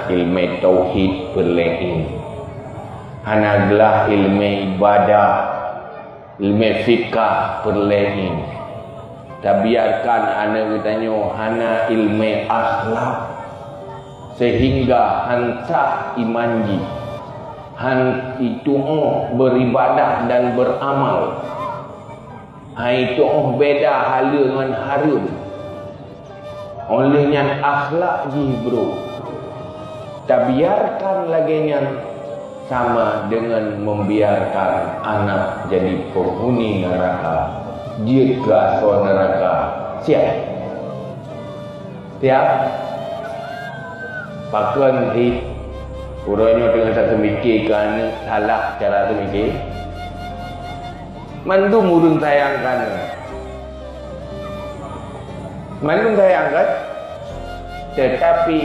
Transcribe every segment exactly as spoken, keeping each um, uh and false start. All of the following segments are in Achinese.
Ilmu tauhid peureulée ilmu. Hana glah ilmu ibadah, ilmu fikah peureulée ilmu. Tabiarkan aneuk geutanyoe hana ilmu akhlak, sehingga han sah iman jih, han itu'oh beribadah dan beramal. Hai tu'oh beda haleue ngon hareuem. Óh lheueh nyan akhlak jih brok. Tabiarkan lagée nyan sama deungon membiarkan anak jadi penghuni neraka, jeuet keu asoe neraka. Siap? Siap? Pakon sit uroe nyoe teungoh taseumike keu aneuk salah cara seumike? Mandum ureuëng sayang keu aneuk. Mandum sayang kan? Tetapi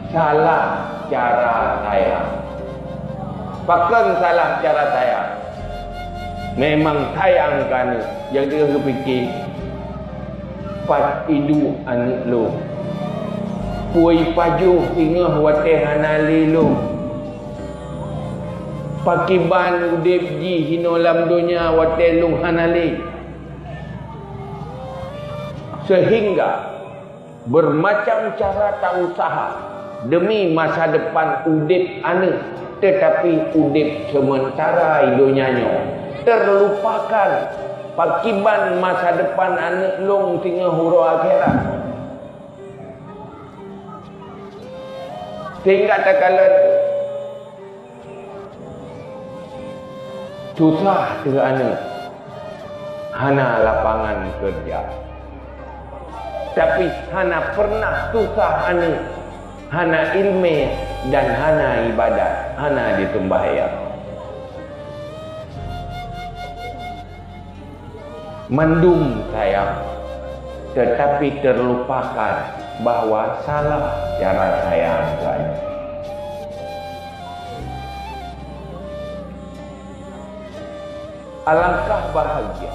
salah cara sayang. Pakon salah cara sayang? Memang sayang keu aneuk, nyang teungoh geupike, "Pat iduek aneuk lôn? Peue ipajoh singoh watée hana lé lôn? Pakiban udeb jih inoe lam donya watée lôn hana lé?" Sehingga bermacam cara tausaha demi masa depan udeb aneuk, tetapi udeb sementara i donya nyoe terlupakan. Pakiban masa depan aneuk lôn singoh uroe akhirat? Sehingga takalon susah teuh aneuk, hana lapangan keureuja. Tapi hana pernah susah aneuk, hana ilmu dan hana ibadat, hana diseumbahyang. Mandum sayang, tetapi terlupakan bahwa salah cara sayang keu aneuk. Alangkah bahagia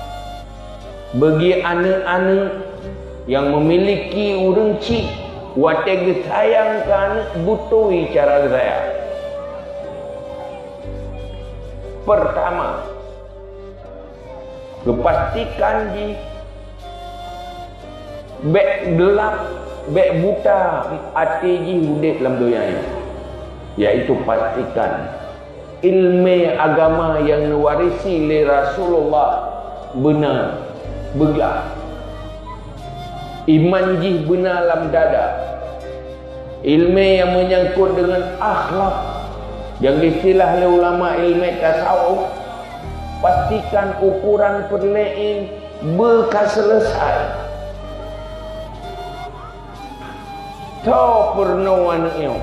bagi aneuk-aneuk nyang memiliki ureuëng chik watée geusayang keu aneuk beutôi cara geusayang. Pertama, geupastikan jih bék gelap, bék buta até jih udeb lam donya nyoe, yaitu pastikan ilmu agama nyang neuwarisi lé Rasulullah beuna beuglah. Iman jih beuna lam dada. Ilmu nyang meunyangkot deungon akhlak, nyang geuistilah lé ulama ilmu tasawuf, pastikan ukoran peureulée beuka seuleusoe. Soe peurunoe aneuk nyoe?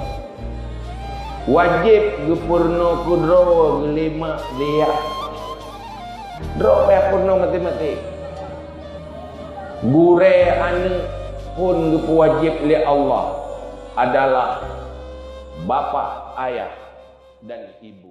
Wajéb geupeurunoe keudroe geulimak liyak. Droe payah peurunoe maté-maté. Gurée aneuk phon geupeuwajéb lé Allah adalah bapak, ayah, dan ibu.